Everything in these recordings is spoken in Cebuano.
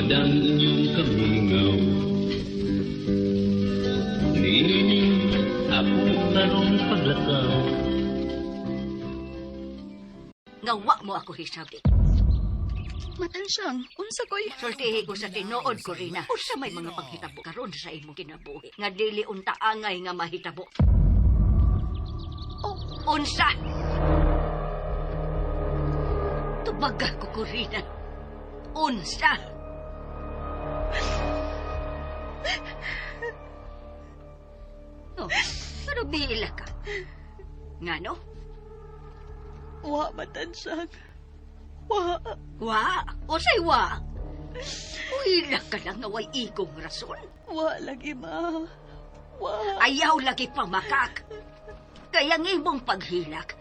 Wadang inyong kamingaw. Niining ako karong paglakaw. Nga wa mo ako hisabti. Matansyang, unsa ko'y... Sultihi ko sa tinuod ko, Rina. Unsa may mga paghitabo karon sa imong kinabuhi nga dili unta angay nga mahitabo. Oh. Unsa? Tubaga ko, Corina. Unsa? Oh, pero bila ka. Ngano? Wa, matansyang. Wa. Wa? Usay wa? Uila ka lang nga way igong rason. Wa lagi, ma. Wa. Ayaw lagi pamakak. Kaya ang imong paghilak,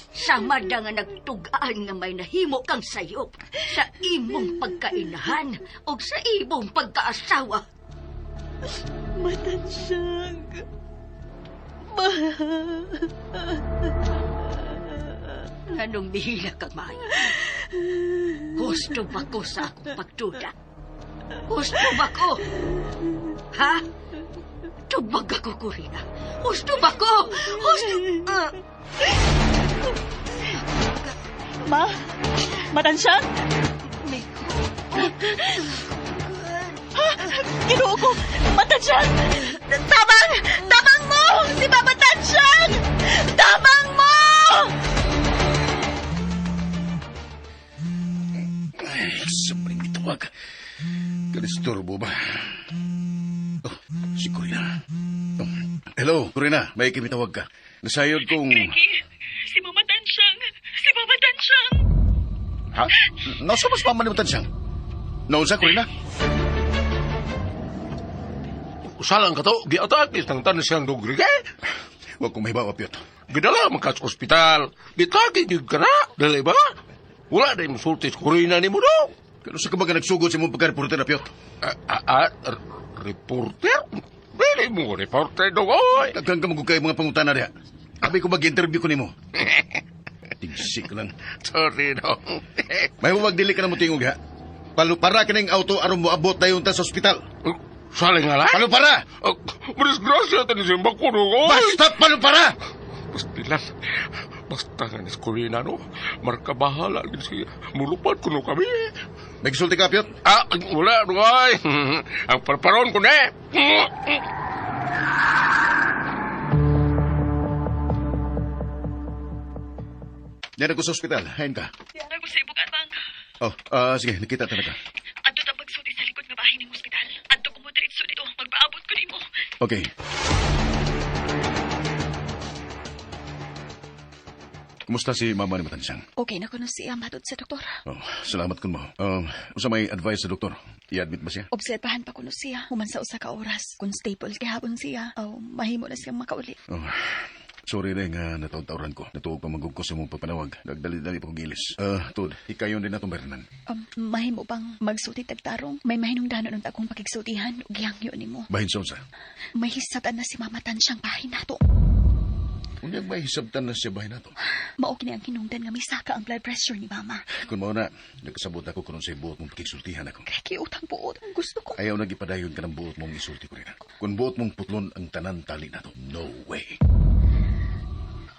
sama da nga nagtugaan nga may nahimo kang sayop sa imong pagkainahan o sa imong pagkaasawa. Matansyang. Ma. Nganong mihilak ka, May? Husto ba ko sa akong pagduda? Husto ba ko? Ha? Tubag ako, Corina. Husto ba ko? Husto... Ma? Matansyang? Ha? Ginoo ko! Matansyang! Tabang! Tabang mo! Si Mama Tansyang! Tabang mo! Ay, sobrang gitawag. Kadisturbo ba? Oh, si Corina. Oh, hello, Corina. May kimitawag ka. Nasayod kong... Ricky, si Mama Tansyang! Si Mama Tansyang! Ha? Nasa mas mama ni Tansyang? Naunsa, Corina? Usalang ka to, giatake ng tansyang dugri eh. Huwag kong mahibaw, Piot. Gidala man ka sa ospital. Gitake gyud ka na. Dali ba? Wala na yung sulti sa Corina ni mo do. Pero sa kabaga nagsugod sa imong pagka-reporter na, Piot. Reporter? Dili mo reporter do, oy. Daghan ka magugkay mga pangutana diha. Abi ko mag-interview ko nimo. Tigsik lang. Sorry dong. May magdili ka na mo tingog, ha? Palupara ka ng auto aron moabot dayon ta sa ospital. Saling nga lang? Palupara! Madisgrasya ta ni Simba ko, no, oy. Basta palupara! Basta lang. Basta nga ni Corina, no? Markabahala din siya. Mulupad ko no kami. May gisulti ka, Piot? Ah, wala, no, oy. Ang parparon ko na. Diyan ako sa ospital. Hain ka. Yara ko sa ibog atang. Oh, sige, nakita talaga. Adto ta pagsulti sa likod nga bahay ning ospital. Adto ko mo diretso dito. Magpaabot ko nimo. Okay. Kumusta si mama ni Matansyang? Okay na kuno siya matod sa doktor. Oh, salamat kun mo. Unsa may advice sa doktor? I-admit ba siya? Obserbahan pa kuno siya human sa usa ka oras. Kung stable gihapon siya, o mahimo na siyang makauli. Oh, sorry na nga nataon-tauran ko. Natuog pa manggug ko sa mong pagpanawag. Nagdali-dali pa kong gilis. Tod, ikayon din natong bayranan. Mahimo bang magsulti tagtarong? May mahinungdanon unta akong pakigsultihan ug gihangyo nimo. Bahin sa unsa? May hisabtan na si Mama Tansyang bahin nato. Unyag may hisabtan na siya bahin nato. Mao kini ang hinungdan nga misaka ang blood pressure ni Mama. Kung mao na, nagkasabot ako kung unsay buot mong pakigsultihan ako. Kreki utang buot. Gusto ko. Ayaw nagipadayon ka ng buot mong isulti ko rin. Kung buot mong putlon ang tanan tali nato, no way.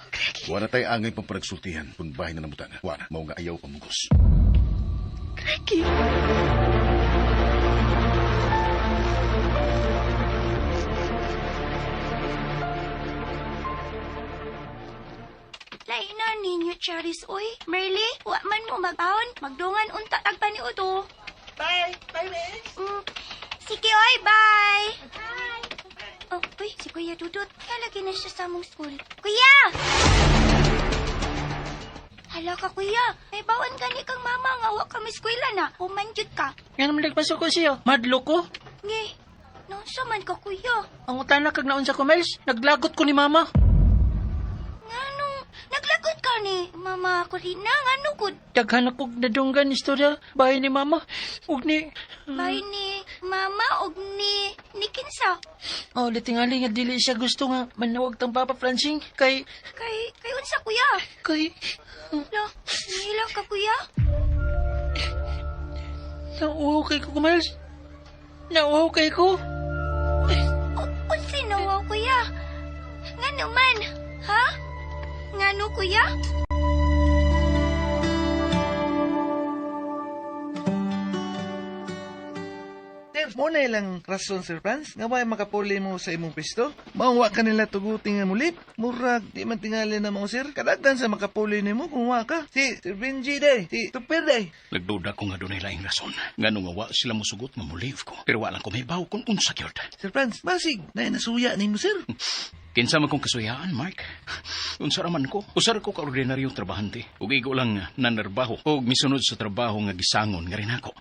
Kreki. Wala tayo angay pang panagsultihan kung bahin na namutang. Wala, mao nga ayaw pamugos. Kreki. Lain na ninyo, Charis, uy. Merly, wa man mo mag-aon. Magdungan unta tagpa ni Uto. Bye! Bye, Miss! Sige, oy, bye! Bye! Oh, uy, si Kuya Dudut. Kalagi na siya sa among school. Kuya! Hala ka, Kuya. May bawan gani kang mama nga wa kami eskwela na. Humanjud ka. Nga naman nagpasok ko siya. Madlo ko. Ngi, naunsa man ka, Kuya? Ang utana kag naunsa ko, Mels. Naglagot ko ni mama. Nganong naglagot ka ni Mama Corina? Ngano gud? Daghan akong nadunggan istorya. Bahay ni mama. Ug ni... Bahay ni mama og ni kinsa? Oh, litingali nga dili siya gusto nga manawag tang Papa Francing. Kay... Kay unsa, Kuya? Kay... Lo, nihila ka, Kuya? Nauwaw kay ko, Miles. Nauwaw kay ko. Unsi nauwaw, kuya? Ngano man? Ha? Ngano, kuya? Sir, mo na ilang rason, Sir Franz, nga wa'y makapuli mo sa imong pisto. Maong wa ka nila tugutin nga mulip. Murag, di man tingali na mo, sir. Kadagdan sa makapuli nimo kung wa ka. Si Sir Benji day, si Tupir day. Nagduda ko nga doon laing rason. Ngano nga wa sila musugot nga mo-leave ko. Pero wala ko may baw kung unsa gyud. Sir Franz, basig, na nasuya nimo, sir. Kinsa man kong kasuyaan, Mark. Unsa ra man ko. Usa ra ko ka ordinaryong trabahante. Ug igo lang nanarbaho og misunod sa trabaho nga gisangon nga rin ako.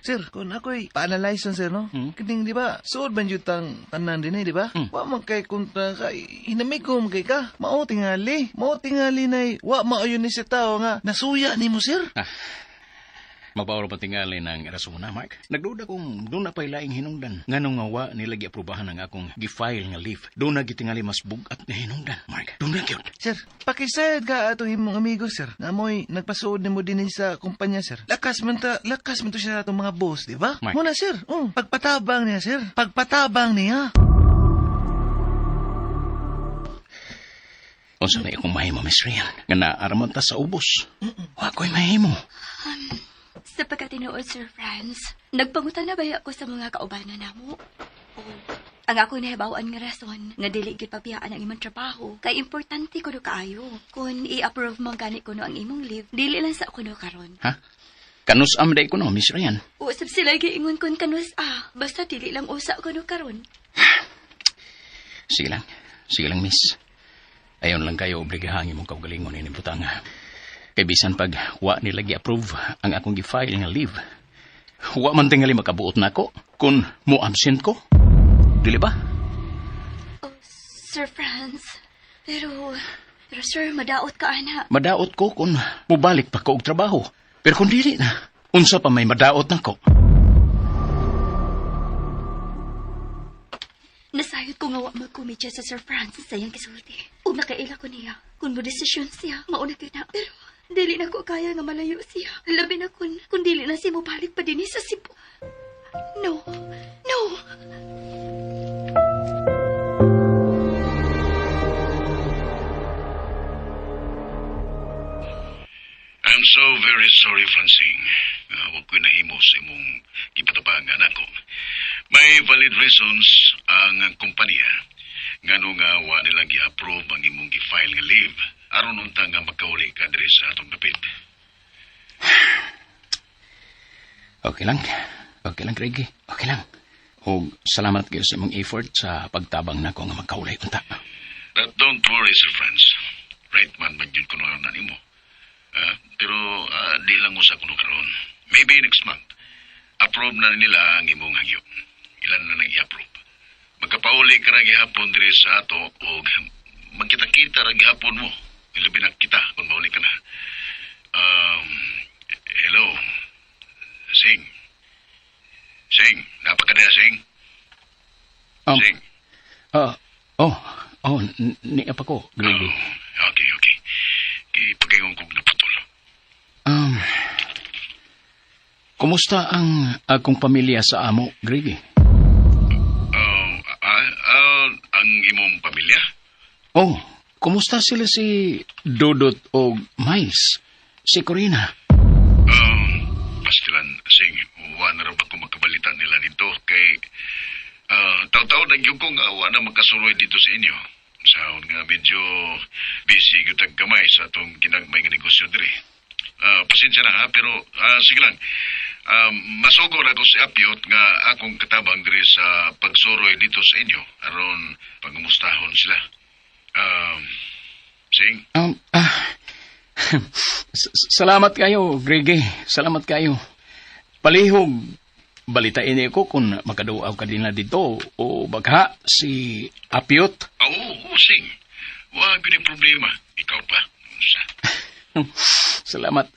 Sir, kung ako'y pa-analyze sir, no? Kining, di ba, suod man yun tang tanan din eh, di ba? Wa man kay kontra ka, hinamig ko man kay ka. Mao tingali na wa maayon ni sa tao nga nasuya nimo, sir. Ah, mabawal pa tingali ng rason na, Mark. Nagduda kong doon na pa'y laing hinungdan. Nganong nga wa nila giaprobahan ang akong gi-file nga leave. Doon na gitingali mas bugat nga hinungdan, Mark. Doon na gyud. Sir, pakisayad ka atong imong amigo, sir. Na mo'y nagpasuod nimo din sa kumpanya, sir. Lakas man to siya atong mga boss, di ba? Mark. Muna, sir. Oh, pagpatabang niya, sir. Pagpatabang niya. Unsa na akong mahimo, Miss Rian? Nga naaraman ta sa ubos. Wa ko'y mahimo. Sa pagkatinuod, Sir Franz, nagpangutan na baya ko sa mga kaubanan namo. O, ang ako nahibawan nga rason nga dili gyud pabiyaan ang imong trabaho kay importante kuno kaayo. Kun i-approve man gani kuno ang imong leave, dili lang sa kuno karon. Ha? Kanus am day kuno, Miss Rian. Usab sila giingon kun kanus ah, basta dili lang usa kuno karon. Sige lang. Sige lang, Miss. Ayon lang kayo obligahan imong kaugalingon ini butanga. Kay bisan pag wa nila gi-approve ang akong gi-file nga leave. Wa man tingali makabuot nako kun mo absent ko. Dili ba? Oh, Sir Franz, pero sir, madaot ka ana. Madaot ko kung mubalik pa ko og trabaho. Pero kung dili na, unsa pa may madaot nako. Nasayod ko nga wa magkomedya sa Sir Francis sa iyang kisulti. Ug nakaila ko niya. Kung mo desisyon siya, mauna gyud na. Pero dili na ko kaya nga malayo siya. Labi na kun dili na siya mobalik pa dinhi sa Cebu. No. No. I'm so very sorry, Francine. Huwag ko'y nahimo sa imong gipatabangan ako. May valid reasons ang kumpanya. Ngano nga wa nila gi-approve ang imong gi-file nga leave. Aron unta nga makauli ka diri sa atong dapit. Okay lang. Okay lang, Craigie. Okay lang. Og salamat kayo sa imong effort sa pagtabang nako nga makaulay unta. But don't worry, Sir Franz. Right man magyud ko na nimo. Pero di lang usa kuno karon. Maybe next month. Approve na nila ang imong hangyo. Ilan na nang i-approve. Magkapauli ka ra gihapon diri sa ato og magkita-kita ra gihapon mo. Ilabi na kita kung mauli ka na. Hello. Sing. Sing, napakadaya, Sing. Sing. Niya pa ko, Grady. Okay. Ipagayon kong naputol. Kumusta ang akong pamilya sa amo, Grady? Ang imong pamilya? Oh, kumusta sila si Dodot o Miles? Si Corina? Pastilan, Sing, wa na rin ba kung magkabalita nila dito? Kay, taw-taw na yun kong wa na magkasuroy dito sa inyo. Sa nga medyo busy gutag gamay sa atong ginagmay nga negosyo diri. Pasensya na ha, pero sige lang. Masugod ako si Apyot nga akong katabang diri sa pagsuroy dito sa inyo aron pangumustahon sila. Sing? Salamat kayo, Grege. Salamat kayo. Palihog, balitain ko kung makaduaw ka din na dito o baka si Apyot. Oo, Sing. Wag yun problema. Ikaw pa. Unsa?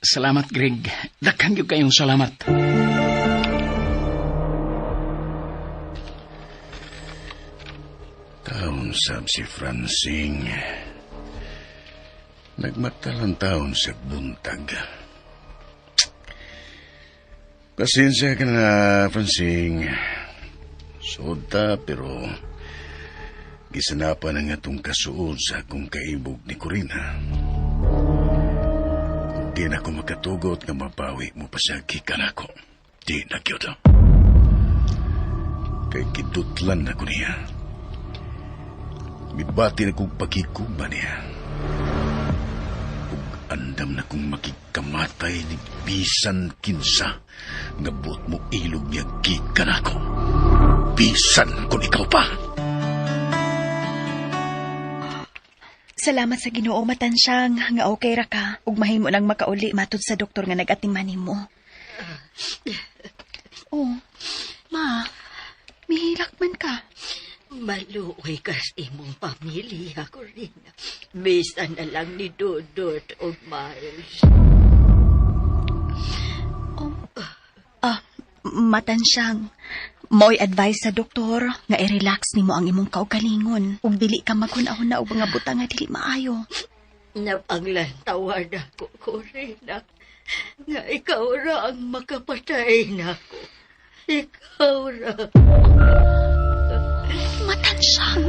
Salamat, Greg. Daghan gyud kayong salamat. Taon sab si Francine. Nagmatalang taon sa buntag. Pasensya ka na, Francine. Suod ta, pero gisanapan ang atong kasuod sa akong kaibog ni Corina. Kung di na ako makatugot nga mabawi mo pa siya gikan ako. Di na gyud. Kay kidutlan na ko niya. Mibati na kong pagkikuba niya. Ug andam na kong makikamatay ni bisan kinsa nga buot mo ilog niya gikan ako. Bisan kung ikaw pa. Salamat sa Ginoo, matansyang nga okay ra ka ug mahimo nang makauli matud sa doktor nga nag-atiman nimo. Oh, ma, mihilak man ka. Maluoy ka sa imong pamilya, Corina. Bisan na lang ni Dudut o Miles. Matansyang, mo'y advice sa doktor nga i-relax nimo ang imong kaugalingon ug dili ka maghuna-huna og mga butang nga dili maayo. Napanglantawan ako, Corina, nga ikaw ra ang makapatay nako. Ikaw ra. Matansyang.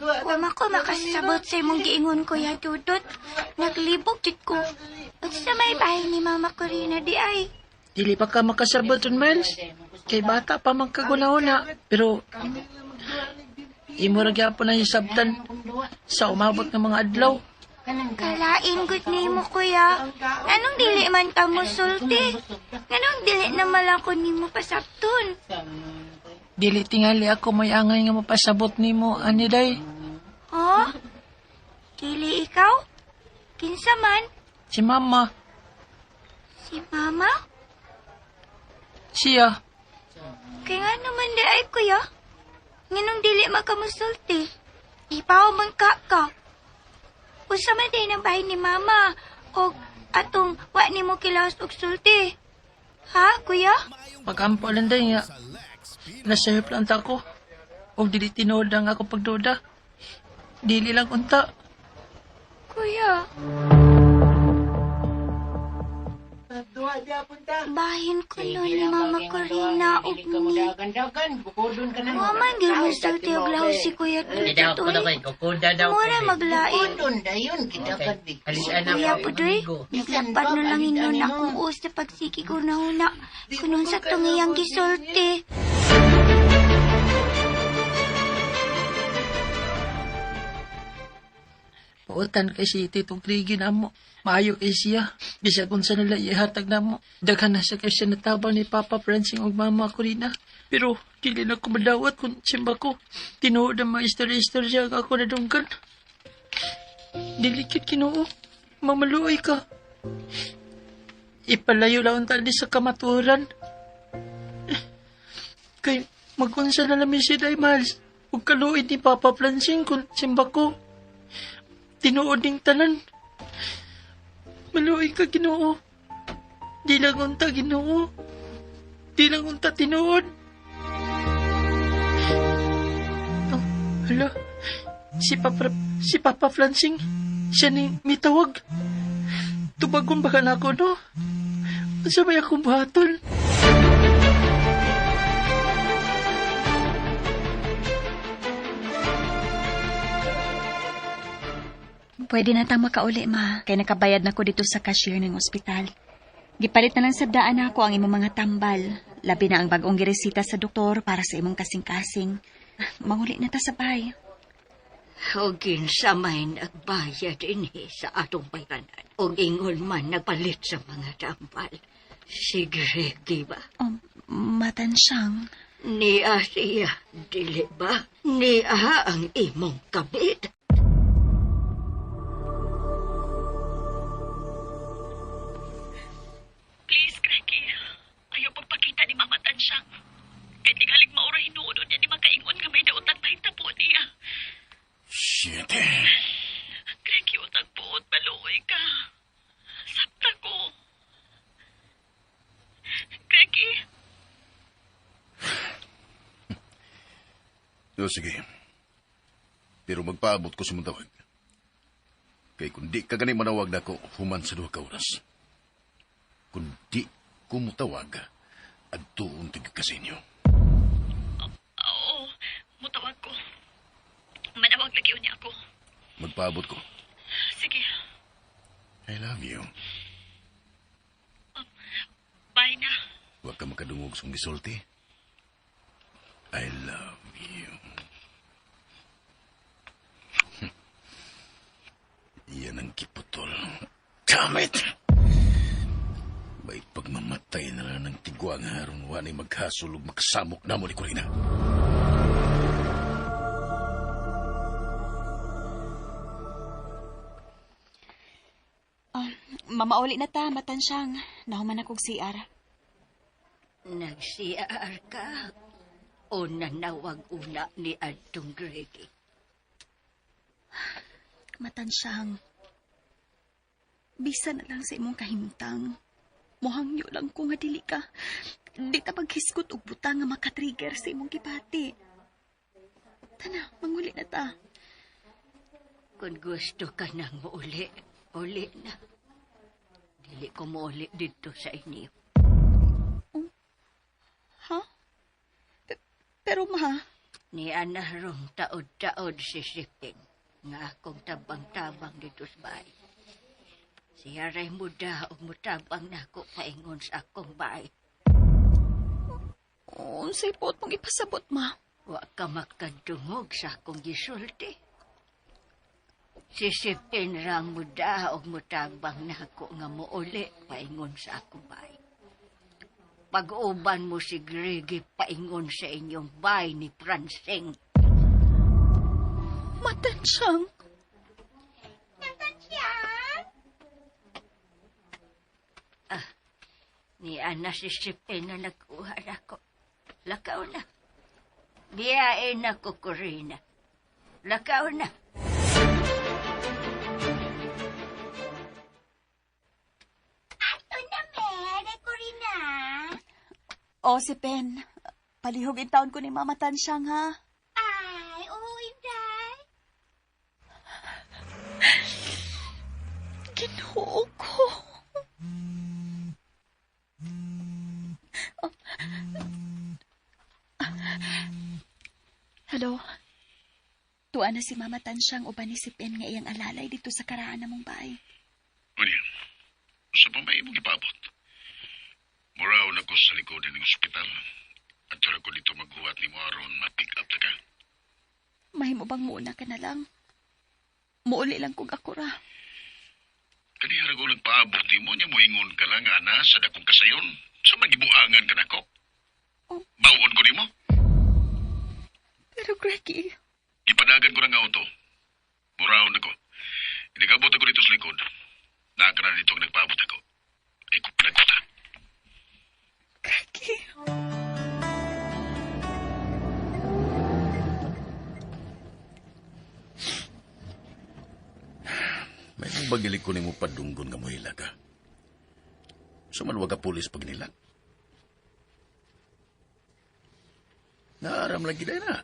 Wa man ko makasabot sa imong giingon, Kuya Dudut. Naglibog jud ko. Unsa may bahay ni Mama Corina di ay? Dili pa ka makasabot ron, Miles. Kay bata pa man kaguna-una. Pero imo ra gyapon na hisabtan sa umabot ng mga adlaw. Kalain gud nimo, kuya. Nganong dili man ka mosulti? Nganong dili na man lang ko nimo pasabton? Dili tingali ako may angay nga mapasabot nimo ani day. Ha? Dili ikaw? Kinsa man? Si Mama. Si Mama? Siya. Kaya nga naman di ay, kuya. Nganong dili makamusulti? Ipaw man ka ka. Usa man din ang bahay ni Mama. O atong wa nimo kilaos og sulti. Ha, kuya? Magampo lang day nga. Nasayop lang ta ko. O dili tinuod ang ako pagduda. Dili lang unta. Kuya. Bahin ko no ni Mama Corina og ni. Wa man gyud mosulti og laos si Kuya Dudut oy. Mura maglain. Kuya Pudoy, naglapad na lang inon akong us na pagsiki ko na huna. Kunon sa tungiyang gisulti. Pautan kay si Tito Grigi na mo. Maayo kay siya. Bisag unsa nila ihatag na mo. Daghan na siya kay siya natabang ni Papa Francing og Mama Corina. Pero dili na ko madawat kung simba ko. Tinuod ang mga istorya-istorya ang ako nadunggan. Dili kit Ginoo. Mamaluoy ka. Ipalayo lang tali sa kamaturan. Kay magunsa na lang si Day Miles. Ug kaluoy ni Papa Francing kung simba ko. Tinuod ning tanan. Maluoy ka, Ginoo. Di lang unta, Ginoo. Di lang unta tinuod. Oh, hala. Si Papa Francing, siya ni mitawag. Tubagon baka na ako, no? Unsa may akong buhaton? Pwede na tang makauli, ma. Kay nakabayad na ko dito sa cashier ng ospital. Gipalit na lang sa daan ako ang imong mga tambal. Labi na ang bagong giresita sa doktor para sa imong kasing-kasing. Manguli na ta sa bahay. O kinsa may nagbayad ini sa atong bayranan. O ingon man nagpalit sa mga tambal. Si Greg, di ba? Oh, matansyang. Niya siya, dili ba? Niya ang imong kabit. Please, Greggy. Ayaw pagpakita ni Mama Tansyang. Kay tingalig maura hinuon niya ni makaingon nga may dautan mahitabo niya. Shit. Greggy, utag buot, maluoy ka. Sabta ko. Greggy. O, sige. Pero magpaabot ko sa mong tawag. Kay kung di ka gani manawag nako, human sa 2 ka oras. Kung di ko mutawag, adtuon tig ka sa inyo. Oo, mutawag ko. Manawag lagi niya ako. Magpaabot ko. Sige. I love you. Bye na. Huwag ka makadungog sa gisulti. I love you. Yan ang kiputol. Damn it! May pagmamatay na lang ng tigwang haron wa ni maghasulog makasamok na mo ni Corina. Mamauli na ta, matansyang. Nahuman akong CR. Nag-CR ka o nanawag una ni Adtong Grady? Matansyang, bisa na lang sa imong kahimtang. Muhangyo lang ko nga dili ka. Di ta maghisgot og butang nga makatrigger sa imong gibati. Tana, manguli na ta. Kung gusto ka nang muuli, uli na. Dili ko muuli dito sa inyo. Oh. Ha? Pero ma... Ni anarong taod-taod si Sipin nga akong tabang-tabang dito sa bahay. Siya ray muda o mutabang nako paingon sa akong bahay. Unsay puot mong ipasabot, ma? Wa ka makadungog sa akong gisulti. Sisipin rang muda o mutabang nako nga muuli paingon sa akong bahay. Pag-uban mo si Gregi paingon sa inyong bahay ni Francing. Matansyang! Matansyang! Ah, ni Ana si Sipin na nagkuha ako. Lakaw na. Biyain ako, Corina. Lakaw na. Ato na, Mere, Corina. O, si Pen. Palihog in taon ko ni Mama Tansyang, ha? Ay, oo, Inday. Ginoo ko. Oh. Hello? Tuwa na si Mama Tansyang uban ni si Pen nga iyang alalay dito sa karaan na mong bahay. Unya, sa pamay mong ipaabot. Muraw na ko sa likod ng ospital. At tara ko dito maghuwat ni mo aron ma-pick up ta ka. Mahimo bang muuna ka na lang? Muuli lang kog ako ra. Kaniya ko nagpaabot ni mo niya moingon ka lang, ana, sa dakong kasayon. Sa magibuangan ka nako. Oh. Bawon ko nimo. Pero Greggy... Gipadagan ko ng auto. Muraw na ko. Inigabot ako dito sa likod. Naaka na dito ang nagpaabot ako. Ikaw pinagkuta. Greggy... May mong bagilik ko ni mo padunggon nga muhila ka. Sumanwag ka pulis pag nila. Naaram lagi na na.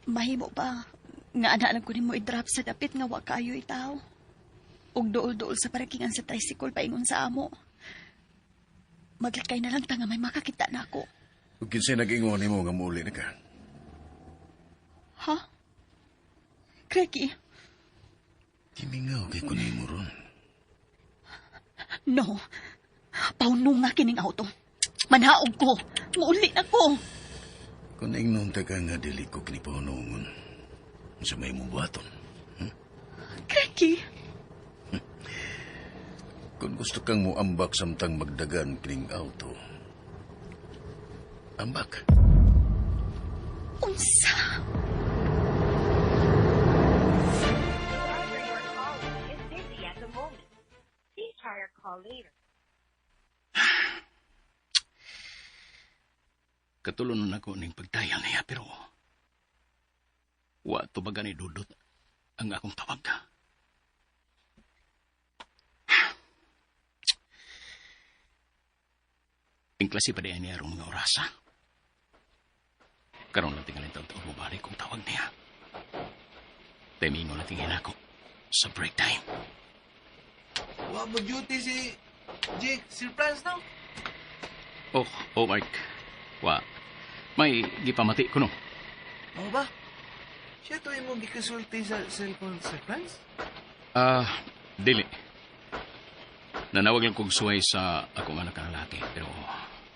Mahimo ba? Nga ana lang ko nimo i-drop sa dapit nga wa kayo itaw. Ug duol-duol sa parkingan sa tricycle paingon sa amo. Maglikay na lang ta nga may makakita na ako. Ug kinsay nag-ingon nimo nga muuli na ka? Ha? Greggy? Timingaw kay ko nimo ron. No. Pauno nga kining auto. Manhaog ko. Muuli na ko. Kung ingnon ta ka nga dili ko kini paunungon, sa may mong buhaton. Greggy! Kung gusto kang muambak samtang magdagan kining auto, ambak. Unsa? Katulon na ko ning pagtayang niya, pero wa to ba gani dudot ang akong tawag ka. Ing klase pa diyan niya mga orasa. Karon lang tingalin taon mobalik kung tawag niya. Temingo na tingin ako sa break time. Wa mo duty si Jake, Sir Franz, no? Oh, Mark. Wa. May gipamati ko, no? Mao ba? Siya to imong gikasulti sa cellphone, Sir Franz? Dili. Nanawag lang kong suway sa akong anak na lalaki, pero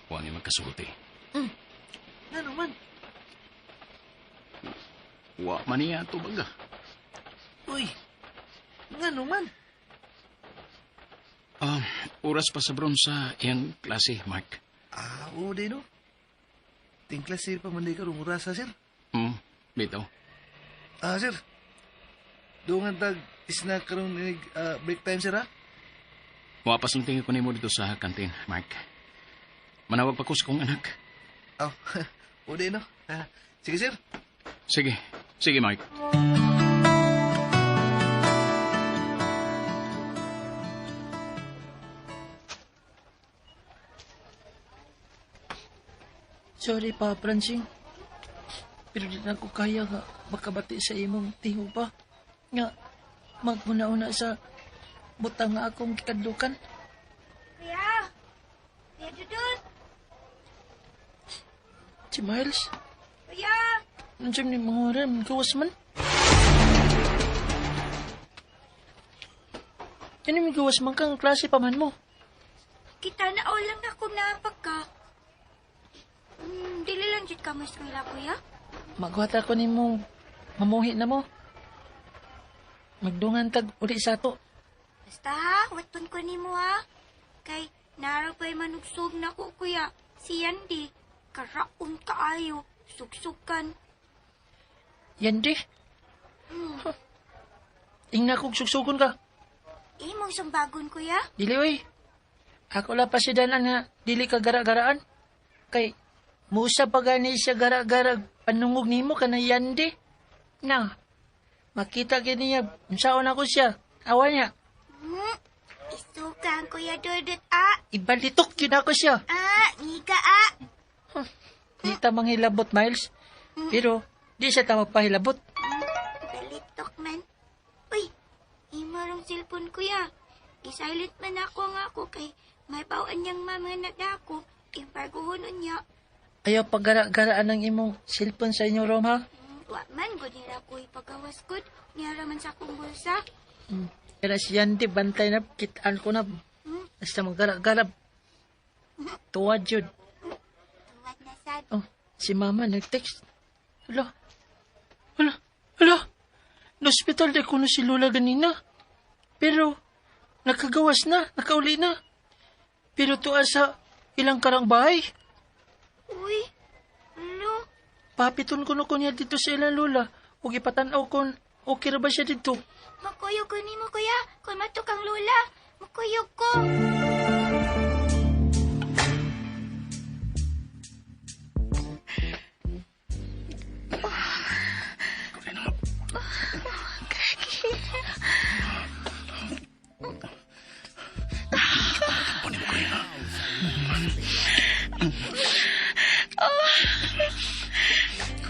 wa niya magkasulti. Ngano man? Wa man niya tubag, ah. Uy, ngano man? Oras pa sa bron sa iyang klase, Mark. Ah, oo di, no? Ting klase pa man di ka rumurasa, sir. Bitaw. Ah, sir. Doon nga tag snack karon break time, sir, ha? Wapas lang tingin ko nimo dito sa kantin, Mark. Manawag pa ko sa kong anak. Oh, oo di, no? Sige, sir. Sige. Sige, Mark. Sorry pa, Francing. Pero di na ko kaya nga makabati sa imong tiho pa. Nga, magmuna-una sa butang nga akong kikadlukan. Kuya! Kuya Dudut! Si Miles? Kuya! Nandiyan ni mga oras, gawas man. Yan yung gawas man kang klase pa man mo. Kita na all lang ako napag ka. Dili lang jud ka mo eskwela, kuya. Magwata ko ni mo, mamuhi na mo. Magdungan tag uli sa ato. Basta ha, waton ko ni mo ha. Kay nara pa'y manugsog na ko, kuya. Si Yandy, karaon kaayo, sugsugan. Yandy? Huh. Ingna kong sugsugon ka. Imong sumbagon, kuya? Dili, oy. Ako la pa si Danan nga, dili ka gara-garaan. Kay, musa pa gani siya gara-gara panungog nimo ka na Yandy. Na, makita gini niya, unsaon ako siya. Awa niya. Isukan, Kuya Dudut, ah. Ibalitok yun ako siya. Ah, ngika, ah. Huh. Di ta manghilabot, Miles. Pero, di siya ta magpahilabot. Balitok man. Uy, imarong cellphone, kuya. I-silent man ako nga ako kay may bawaan niyang mama na dako. Iparguhonon niya. Ayaw paggara-garaan ng imong cellphone sa inyong room, ha? Wa man, gud nila ko ipagawas, gud. Niyara man sa akong bulsa. Kaya si Yandy, bantay na, kitaan ko na. Basta maggarag-garab. Tuwad yun. Tuwad na sad. Oh, si Mama nag-text. Hala. Hala. Hala. Na-hospital di ko na si Lola ganina. Pero, nakagawas na, nakauli na. Pero tuwa sa ilang karang bahay. Uy, lo. Papiton ko na ko niya dito sa ilang lola. O ipatanaw ko, okay ra ba siya dito? Makuyog ko nimo, kuya. Kung matok ang lola, makuyog ko.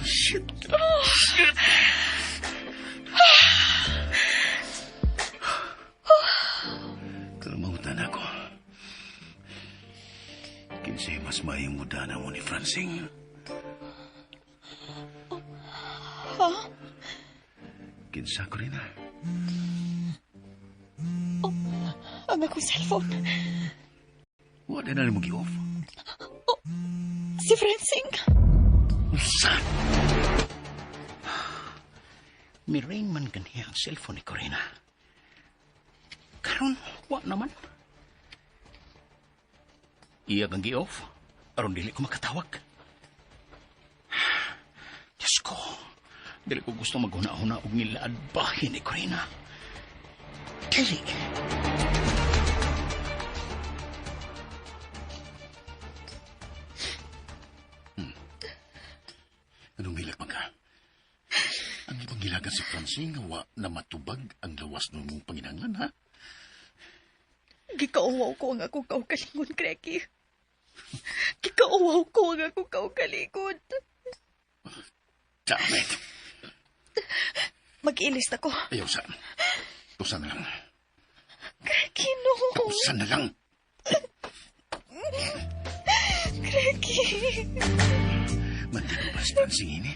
Shit. Oh, shit. Pero mahutan ako. Kinsay mas maayong mudana mo ni Francing. Huh? Kinsa ko rin, ah. Oh, ang akong cellphone. Wala na rin mo gi-off. Oh, si Francing. Unsa? Miring man ganiya ang cellphone ni Corina. Karon, wa naman. Iya kang gi-off. Aron dili ko makatawag. Diyos ko, dili ko gusto maghuna-huna og nilaad bahin ni Corina. Dili. Anong hilak man ka? Ang ibang hilagan si Francine nga wa na matubag ang lawas ng mong panginanglan, ha? Gikauwaw ko ang akong kaugalingon, Greggy. Gikauwaw ko ang akong kaugalingon. Damn it. Mag-ilis na ko. Ayaw sa. Tusan na lang. Greggy, no. Tusan na lang. Greggy. Mandigo ba si Francine ini?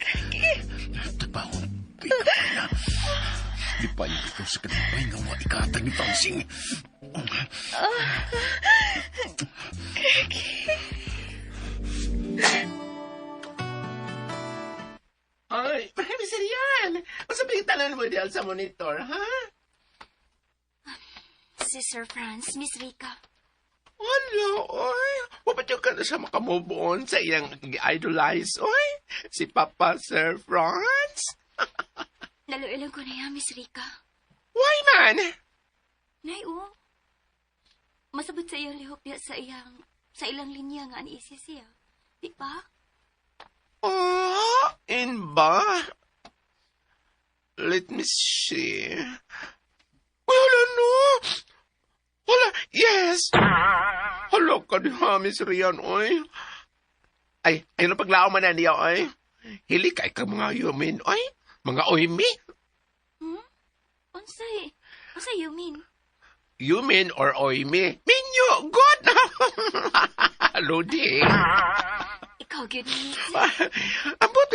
Greggy. Tagpahon kay kapay na. Di pa yung ikaw sa kanibay nga wa ikatag ni Francine. Greggy. Ay, Miss Rian, unsa ba yung tanan mo diyan sa monitor, ha? Si Sir Franz, Miss Rica. Wala, oy. Wapatyo ka na siya makamove on sa iyang idolize, oy. Si Papa Sir Franz. Naluilan ko na yan, Miss Rica. Why man? Nay, oh. Masabot sa iyang lihok diya sa iyang, sa ilang linya nga ani isi siya. Di ba? Oh, in ba? Let me see. Uy, hala no! Hala, yes! Hala ka diha, Miss Rian, oy. Ay, ayun ang paglaom man na niya, oy. Hili kay ka mga yumin, oy. Mga oymi. Hmm? Unsay? Unsay you mean? Yumin or oymi? Minyo, good! Lodi. Ikaw, gyud ni. Ambot,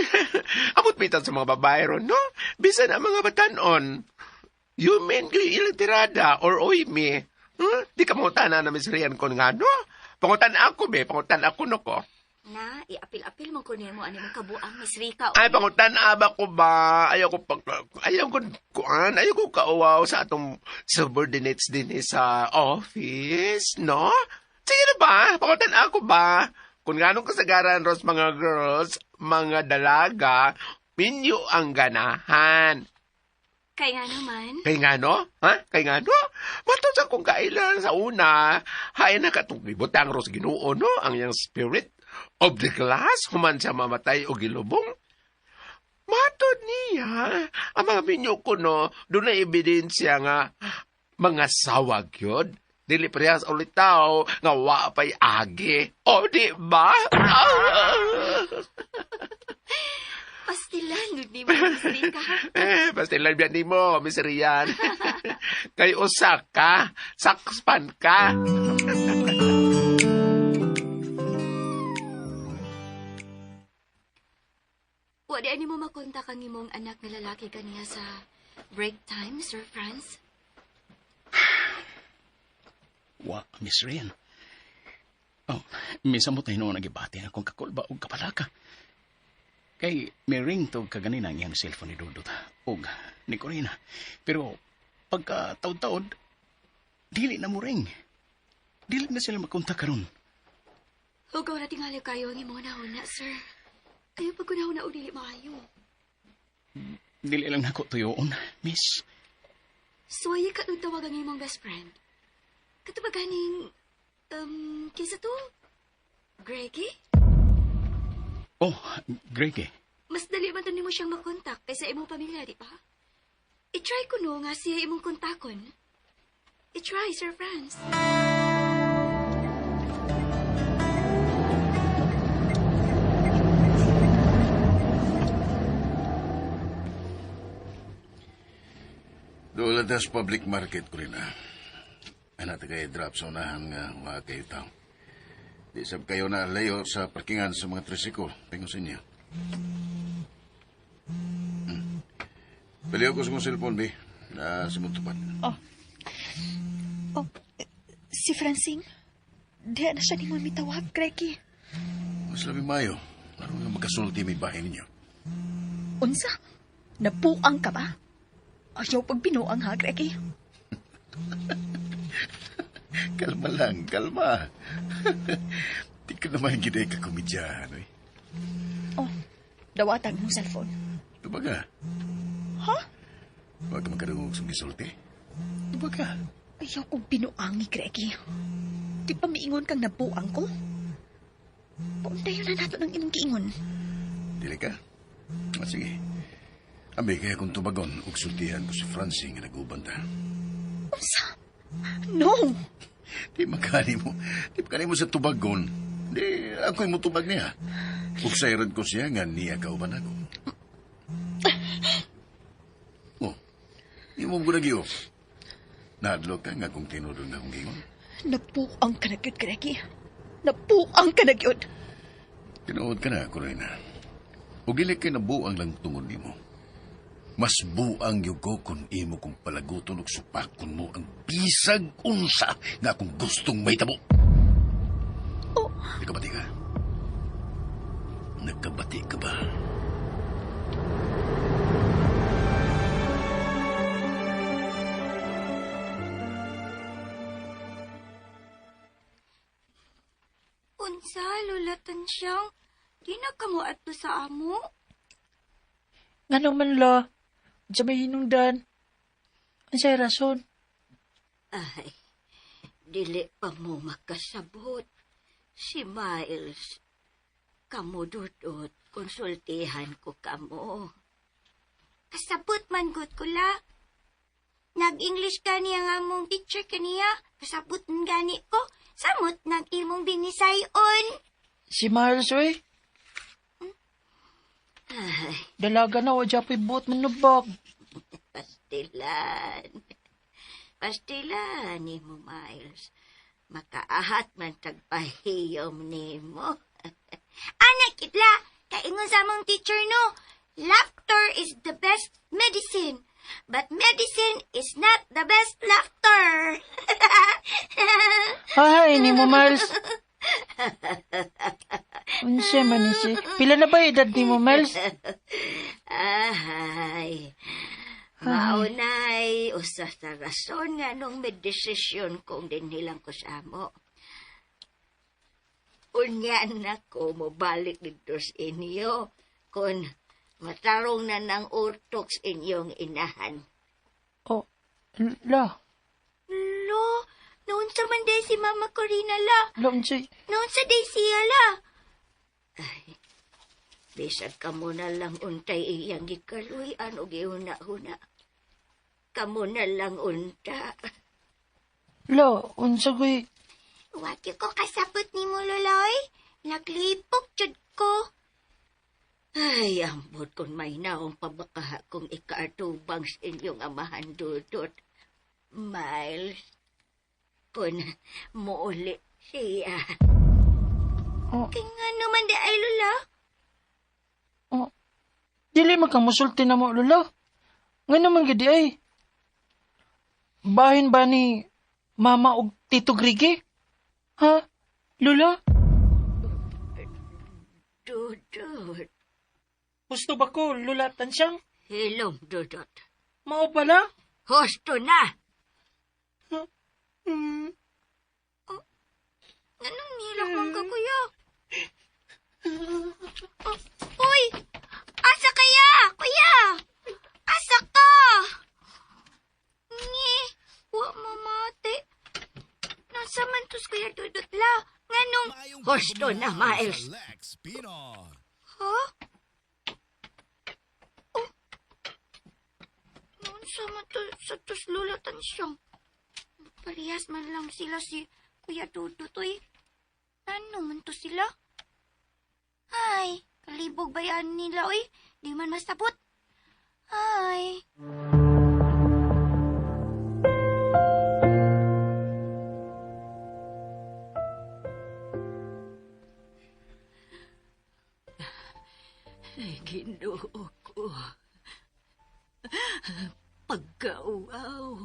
ambot bitan sa mga babae ron, no? Bisan ang mga batanon. Yumin ko ilang tirada or oymi. Di ka mangutana na Miss Rian kon nga, no? Pangutan ako, be. Pangutan ako, no ko. Na, iapil-apil mo ko nimo ani mong kabuang, Miss Rica. Ay, pangutan aba ko ba? Ayaw ko pag... Ayaw ko, kuan, ayaw ko kauwaw sa atong subordinates din sa office, no? Sige na ba? Pangutan ako ba? Kung ganong kasagaran, Ros, mga girls, mga dalaga, minyo ang ganahan. Kay nga naman. Kay nga no? Ha? Kay nga no? Matod sa kung kailan sa una, hay na katong gibutang ros Ginoo no, ang iyang spirit of the glass, human siya mamatay o gilubong. Matod niya, ang mga minyo ko no, doon na ebidensya nga mga sawag yun. Dili parehas ulit tao nga wa pa'y agi. O, di ba? Pastilan, gud ni mo, Miss Rica. Eh, pastilan biyan ni mo, Miss Rian. Kay usa ka, sakspan ka. Wa di ani mo makontak ang imong anak na lalaki kaniya sa break time, Sir Franz? Wa, Miss Rian. Oh, misamot na hinuon nagibati akong kakulba og kapalaka. Kay may ring to kaganina ang iyang cellphone ni Dudut og ni Corina. Pero pagka taod-taod, dili na mo ring. Dili na sila makontak karon. Hugaw na tingali kayo ang imong nahuna, sir. Ayaw pag kunahuna og dili maayo. Dili lang nako tuyoon, miss. Suwaye ka nung tawag ang imong best friend. Kato ba ganing, kinsa to? Greggy? Oh, Greggy. Mas dali man to nimo siyang makontak kaysa imong pamilya, di ba? I-try ko no nga siya imong kontakon. I-try, Sir Franz. Doon lang sa public market ko rin, ah. Anak kay drop sa unahan nga wa kayo tao. Di sab kayo na layo sa parkingan sa mga trisiko. Tingo sa inyo. Paliw ko sa kong cellphone, bi. Na simutupan. Oh. Oh, si Francine? Diya na siya ni mo mitawag, Greggy. Mas labi mayo. Aron nga magkasulti may bahay ninyo. Unsa? Napuang ka ba? Ayaw pag binuang ha, Greggy. Kalma lang, kalma. Di ka naman gid ka komedyahan, eh. Oh, dawatan mong cellphone. Tubaga. Ha? Huwag ka magkarungog sa gisulti. Tubaga. Ayaw kong binuangi, Greggy. Di pa miingon kang nabuang ko? Paundayon na nato ng imong giingon. Dili ka? Ah, sige. Abi, kaya kung tubagon, ug sultihan ko si Francine nga nag-uban ta. Unsa? No! Di makani mo. Di makani mo sa tubagon. Di, ako'y mutubag niya. Ugsayran ko siya nga niya kauban ako. Oh, imo mo nagyo. Naadlo ka nga kung tinudong na akong gingon. Napuang ka na gyud, Greggy. Napuang ka na gyud. Tinuod ka na, Corina. O dili kay nabuang lang tungod nimo. Mas buang yun ko kung imo kong palaguton og supakon mo ang bisag unsa nga akong gustong mahitabo. Oh. Nagkabati ka? Nagkabati ka ba? Unsa, Lola Tansyang? Di na ka mo adto sa amo? Ngano man la, unsa may hinungdan? Unsay rason? Ay, dili pa mo makasabot. Si Miles, kamo dudot, konsultihan ko kamo. Kasabot man gud ko la. Nag-English gani ang among teacher kaniya. Kasabot man gani ko. Samot nag-imong binisayon. Si Miles, oy. Ay, Dalaga na, wa japoy buot manubag. pastilan. Pastilan ni mo, Miles. Makaahat man tagpahiyom nimo. Anak kitla, kaingon sa among teacher no. Laughter is the best medicine. But medicine is not the best laughter. Hay, ni mo, Miles. Unsa man ni si? Pila na ba edad ni mo, Miles? Ahay. Maunay, usa sa rason nga nung may desisyon kong dinhilang ko sa amo. Unya na ko mobalik dito sa inyo kung matarong na ng utok sa inyong inahan. Oh, la. Lo, naunsa man day si Mama Corina la. La, unsay? Naunsa day siya la. Ay, bisag kamo na lang untay iyang gikaluy-an og ihuna-huna. Kamo na lang unta. La, unsa ko'y... Wagi ko kasabot ni mo, Lola, oy. Naglipok jud ko. Ay, ambot kung may naong pabakaha kung ikaatubang sa inyong amahan dudot. Miles, kung muuli siya. Oh. Kaya nga naman di ay, Lola. Oh. Dili man kang musulti na mo, Lola. Nga naman gidi ay. Bahin ba ni Mama og Tito Grigi? Ha? Lola? Dudot. Gusto ba ko, Lola Tansyang? Hilom, Dudot. Mao pala? Husto na! Hmm. Oh, anong nilak man ka, kuya? Oh, uy! Asa kaya? Kuya! Asa ka? Ngi, wa mamate. Nasa man tos Kuya Dudot la? Nganong... Husto na, Miles. Ha? Oh. Noon man to sa tos Lola Tansyang. Parehas man lang sila si Kuya Dudut, oy. Ano man to sila? Ay, kalibog ba yan nila, oy? Di man masabot. Ay. Ay, Ginoo ko. Pagkauaw.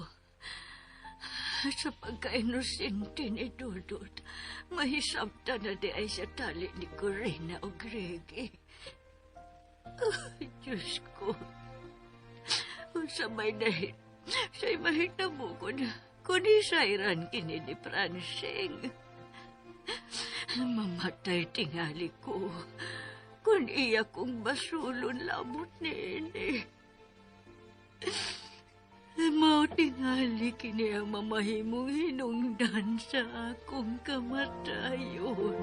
Sa pagka-inosente ni Dudut, mahisabta na di ay sa tali ni Corina o Greg. Ay, Diyos ko. Sa may dahil, sa'y mahitamo ko na kung isairan kini ni Francing. Mamatay tingali ko kung iya kong basulon labot ni ini. Mao tingali kini ang mamahimong hinungdan sa akong kamatayon.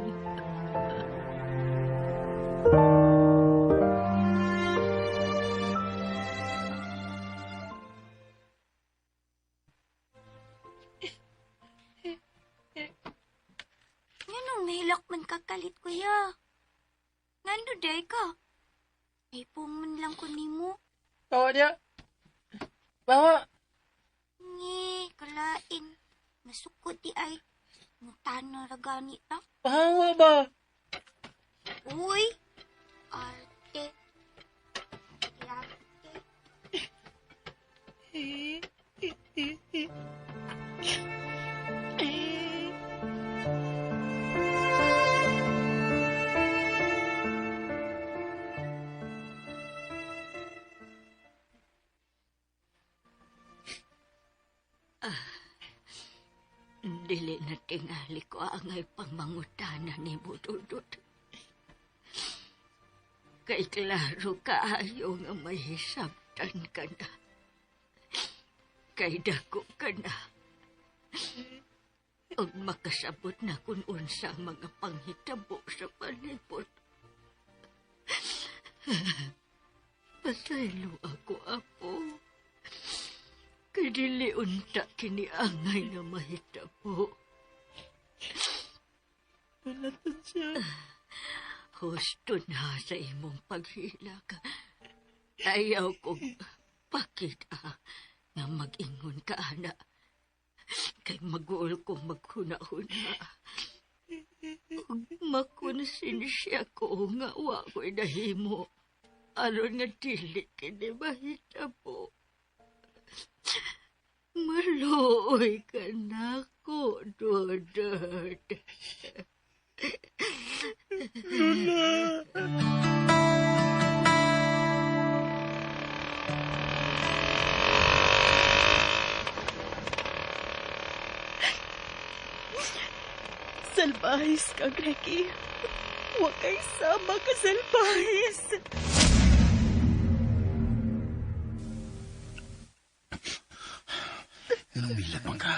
Nganong nahilak man kakalit, kuya. Ngano day ka? Naipong man lang ko nimo. Bawa niya. Bawa. Ngi, kalain. Nasukot di ay. Mutana ra gani ta. Bawa ba? Uy! Arte. Arte. Dili na tingali ko angay pangmangutana ni Bududot. Kay klaro kaayo nga may hisabtan ka na. Kay dako ka na. Ug makasabot na kung unsa ang mga panghitabo sa palibot. Pasaylo ako, apo. Kay dili unta kini angay nga mahitabo. Balatan siya. Husto na sa imong paghilak. Ayaw kong pakita nga mag-ingon ka, ana. Kay maguol kong maghuna-huna. Ug makonsensya ko nga wa ko'y nahimo. Aron nga dili kini mahitabo. Maluoy ka na ko, Dodot. Lola! Salbahis ka, Greggy. Huwag kay sama ka, salbahis. Anong milag man ka?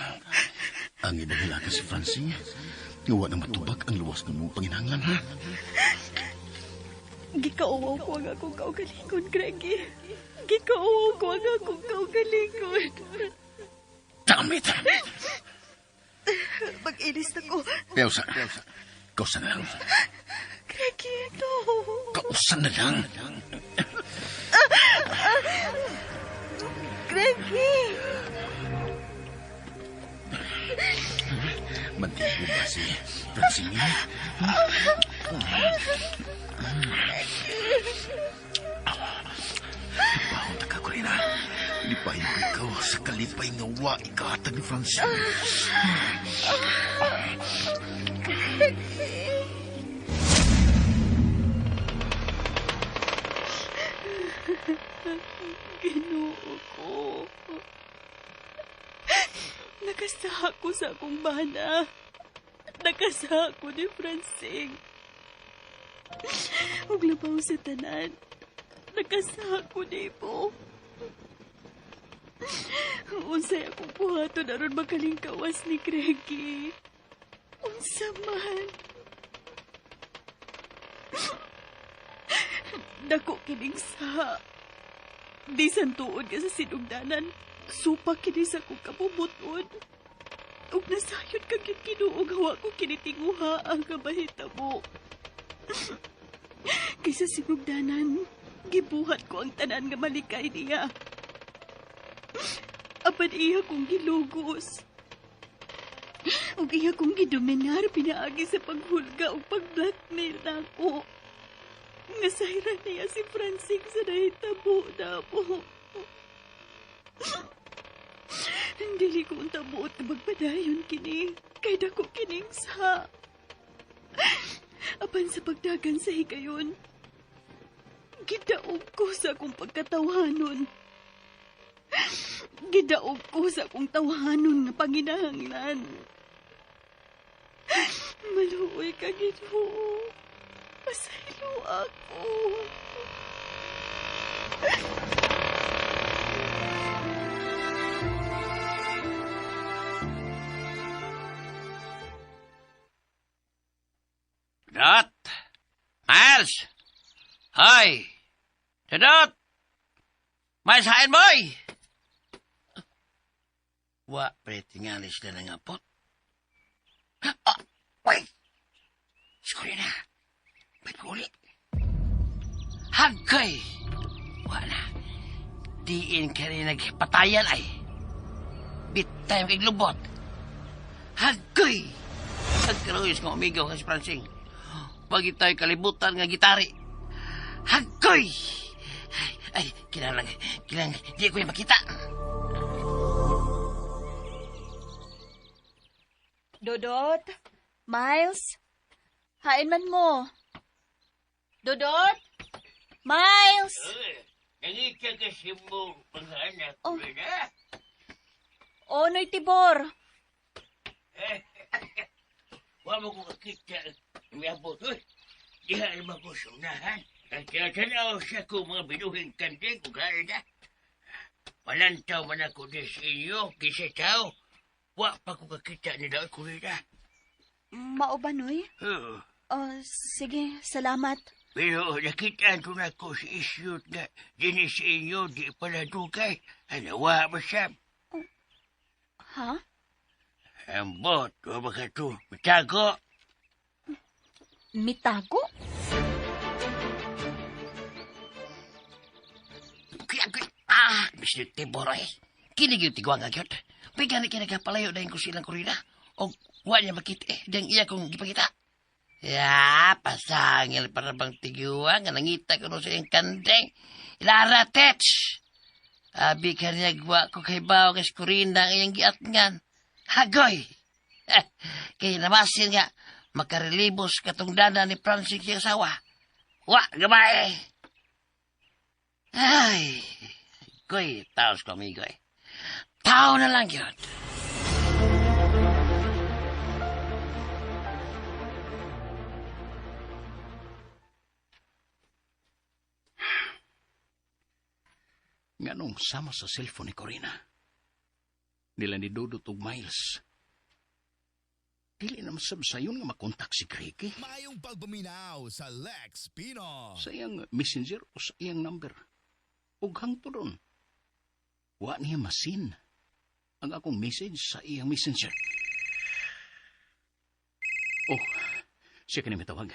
Ang ibang ka si Francine. Nga na matubag ang luwas ng mong panginahanglan, ha? Gikauwaw ko ang akong kaugalingon, Greggy. Gikauwaw ko ang akong kaugalingon. Damn it! Mag-ilis na ko. Kausa. Kausa na lang. Greggy, ito. Kausa na lang. Greggy! Mantigo ba si Francine? Bahon ta ka, Corina. Lipayin ko ikaw sa kalipay nga wa ikahatag ni Francine. Ginoo ko. Nakasaha ko sa akong bana. Nakasaha ko ni Francine. Ug labaw sa tanan. Nakasaha ko ni mo. Unsay akong buhaton aron makalingkawas ni Greggy. Unsa man. Dako kining sa. Bisan tuod ka sa sinugdanan. Supa kini sa kong kabubuton. Ug nasayod ka gyud Ginoo nga wa ko kinitinguha ang kabahitabo. Kaysa sinugdanan, gibuhat ko ang tanan nga malikay niya. Apan iya kong gilugos. Ug iya kong gidominar pinaagi sa paghulga ug pag-blackmail nako. Nga sayran niya si Francine sa nahitabo namo. Dili ko unta buot nga magpadayon kini. Kay dako kining sa. Apan sa pagdagan sa higayon, gidaog ko sa akong pagkatawanon. Gidaog ko sa akong tawanon nga panginahanglan. Maluoy ka, Ginoo. Pasaylo ako. Dot! Miles! Hoy! Dot! Miles, hain, boy! Wa, pre, tingali sila ng apot. Ah, uy! Siguro na. May uli. Hagkay! Wala. Diin ka rin nagpatayan ay. Bitay kay lubot. Hagkay! Hagkaroyos nga umigaw ka si Francing. Wag tayo kalibutan nga gitari. Hagkoy! Ay, kinahanglan, di ko yung makita. Dodot? Miles? Hain man mo. Dodot? Miles! Nangita ka si mo, mga anak. Oh. Oh, Noy Tibor. Wa mo ko kakita. Umiabot, uy. Diha naman ko sa unahan. Ang tinatanaw siya ko mga binuhing kanding kung kaya na. Malantaw man ako di sa inyo, kisa tao. Wa pa ko kakita ni Daot Kurina. Mao ba, Noy? Oo. Oh, sige, salamat. Pero nakita ko na ko si Isyot nga dini sa inyo di pala dugay. Ano, wa ba siya? Ha? Ambot, wa ba ka to? Mitago. Mitago? Ah, Mr. Tibor, eh. Kinig yung tigwang agyot. May gani ka nagkapalayo dahil ko silang kurina. O wa niya makita eh, dahil iya kong gipakita. Ya, pasangil para bang tiguan nga nangita ko no sa iyang kandeng. Ilara, tets! Abi ka niya gwa ko kay bao kay kurina ang iyang giatngan. Hagoy! Kay namasin nga, makarelibos katong dana ni Francis yung asawa. Wa, gabay! Ay, goy, taos ko, amigo eh. Tao na lang yun. Nganong sama sa cellphone ni Corina? Nila ni Dudut og Miles. Dili naman sab sayon nga makontak si Greggy. Maayong pagpaminaw sa Lex Pino. Sa iyang messenger o sa iyang number. Ug hangtod ron. Wa niya masin ang akong message sa iyang messenger. Oh, siya kani mitawag.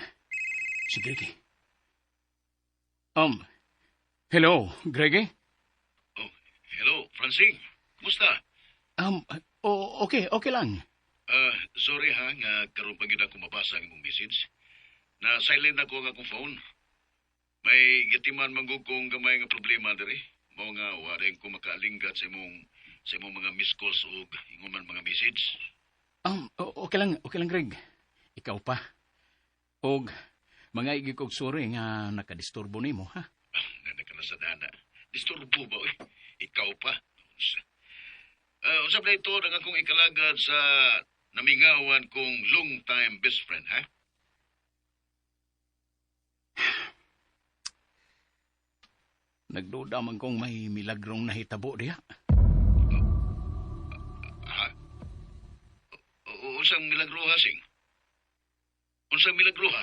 Si Greggy. Hello, Greggy? Oh, hello, Francine. Kumusta? Oh, okay lang. Sorry ha, nga karon pa gyud ako mabasa ang imong message. Na silent ako ang akong phone. May gitiman man gud kong gamay nga problema diri. Mao nga wa rin ko makaalinggat sa imong mga missed calls ug ingon man mga message. Okay lang, Greg. Ikaw pa. Og mga igi kog sorry nga nakadisturbo nimo, ha? Nga nakalasadana. Disturbo ba oy? Ikaw pa. Usap na ito ang akong ikalagad sa namingawan kong long time best friend, ha? Nagduda man kong may milagrong nahitabo diha. Ha? Unsang milagro ha, Sing? Unsang milagro ha?